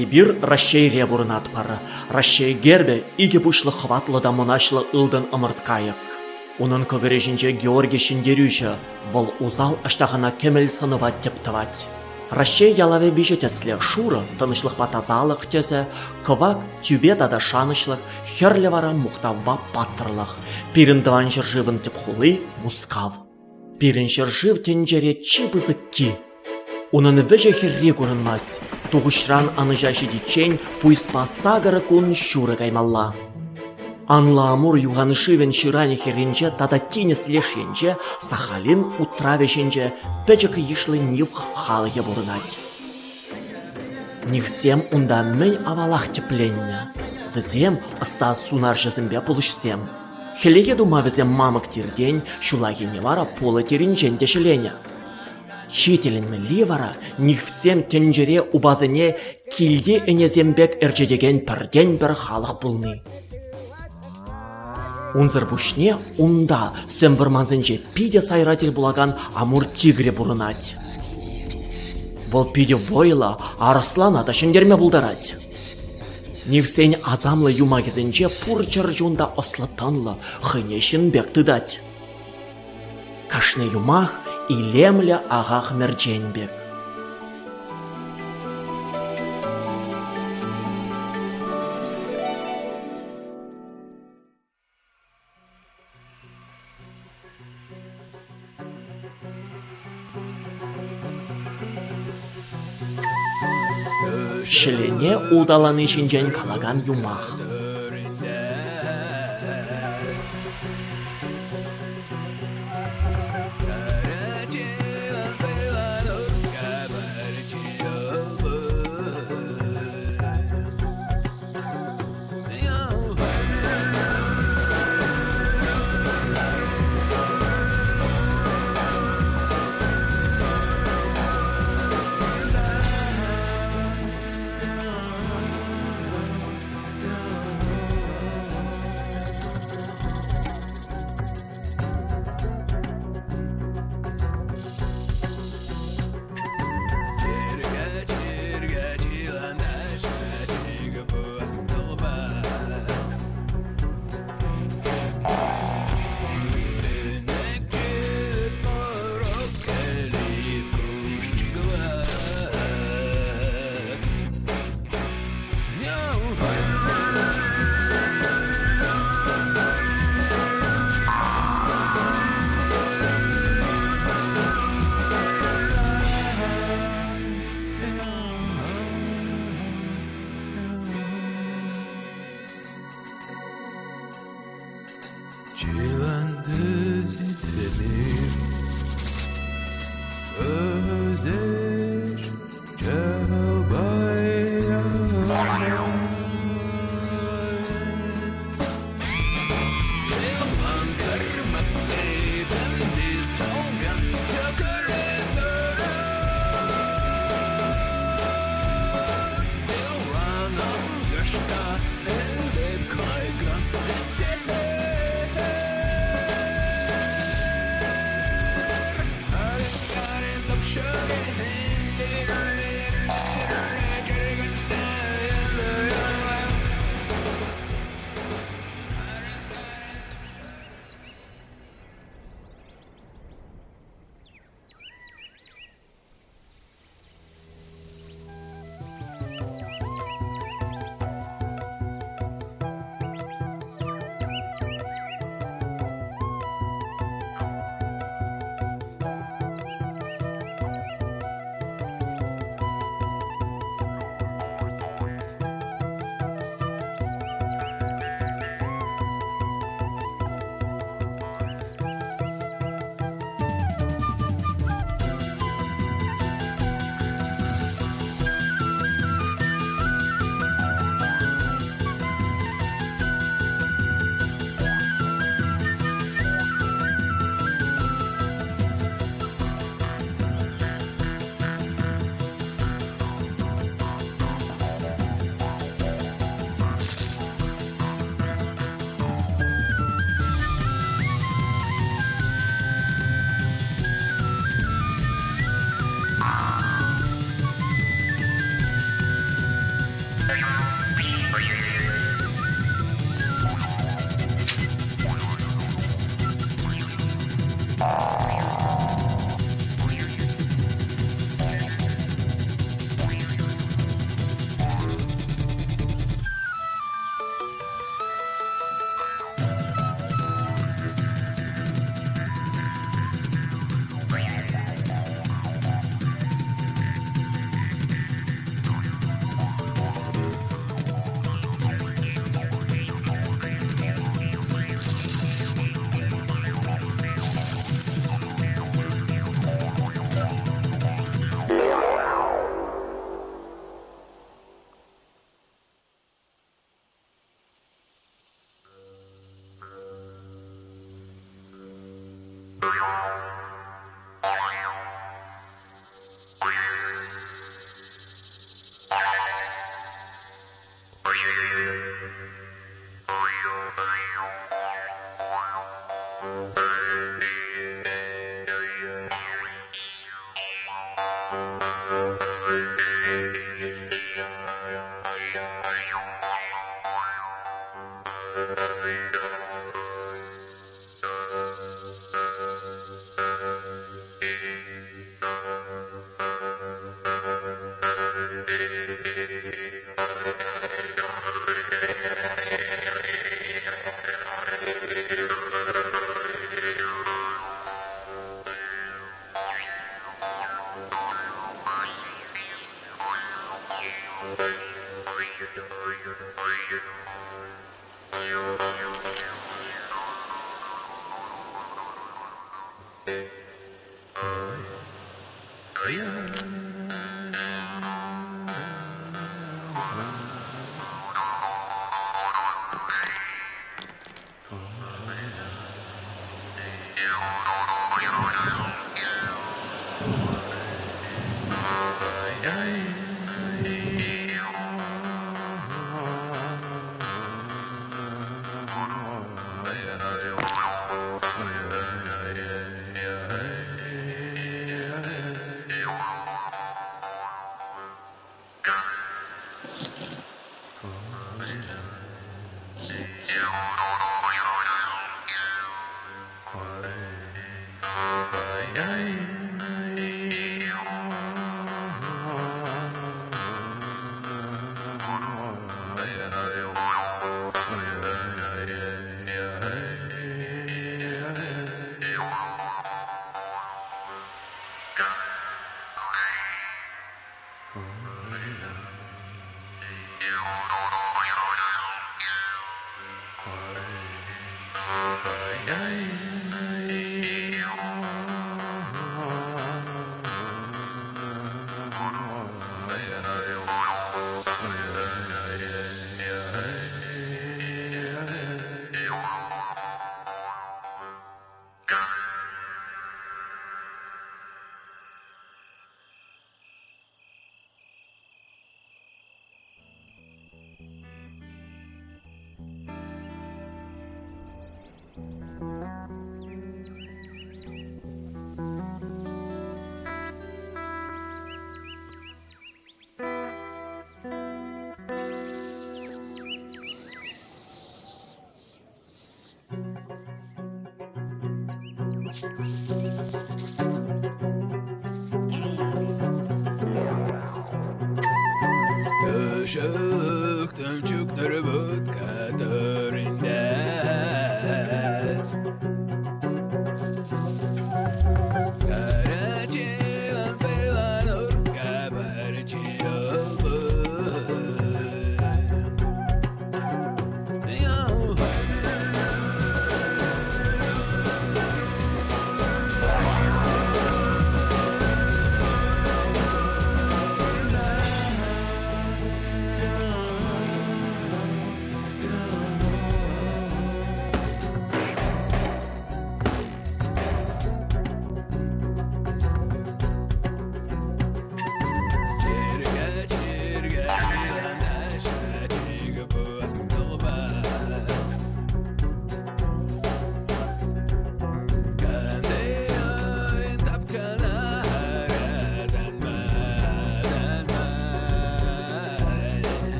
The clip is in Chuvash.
Эпир Раҫҫейре пурӑнатпӑр. Раҫҫей гербӗ икӗ пуҫлӑ хӑватлӑ та мӑнаҫлӑ ылтӑн ӑмӑрткайӑк. Унӑн кӑкӑрӗ ҫинче Георгий Ҫӗнтерӳҫӗ, вӑл усал аҫтахана кӗмӗл сӑнӑпа тӗп тӑвать. Раҫҫей ялавӗ виҫӗ тӗслӗ: шурӑ, тӑнӑҫлӑхпа тасалӑх тӗсӗ, кӑвак, тӳпе тата шанӑҫлӑх, хӗрлӗ вара мухтавпа паттӑрлӑх. Пирӗн тӑван ҫӗршывӑн тӗп хули — Мускав. Пирӗн ҫӗршыв тӗнчере чи пысӑкки. Унӑн вӗҫӗ-хӗрри курӑнмасть. Тухӑҫран анӑҫа ҫитиччен пуйӑспа сакӑр кун ҫурӑ каймалла. Анлӑ Амур юханшывӗн ҫыранӗ хӗрринче тата тинӗс леш енче Сахалин утравӗ ҫинче пӗчӗк йышлӑ нивх халӑхӗ пурӑнать. Нивсем унта мӗн авалах тӗпленнӗ. Вӗсем ӑста сунарҫӑсемпе пулӑҫсем. Хӗллехи тума вӗсем мамӑк тиртен, ҫуллахине вара пулӑ тирӗнчен те ҫӗленӗ. Чи тӗлӗнмелли вара нивсем тӗнчере упасене килти ӗнесем пек ӗрчетекен пӗртен-пӗр халӑх пулни. Унсӑр пуҫне унта сӗм вӑрмансенче питӗ сайра тӗл пулакан амур тигрӗ пурӑнать. Вӑл питӗ вӑйлӑ, арӑслана та ҫӗнтерме пултарать. Нивсен асамлӑ юмахӗсенче пур чӗрчун та ӑслӑ-тӑнлӑ, хӑйне ҫын пек тытать. Кашни юмах илемлӗ ахах-мерчен пек. Ҫӗлене улталани ҫинчен калакан юмах.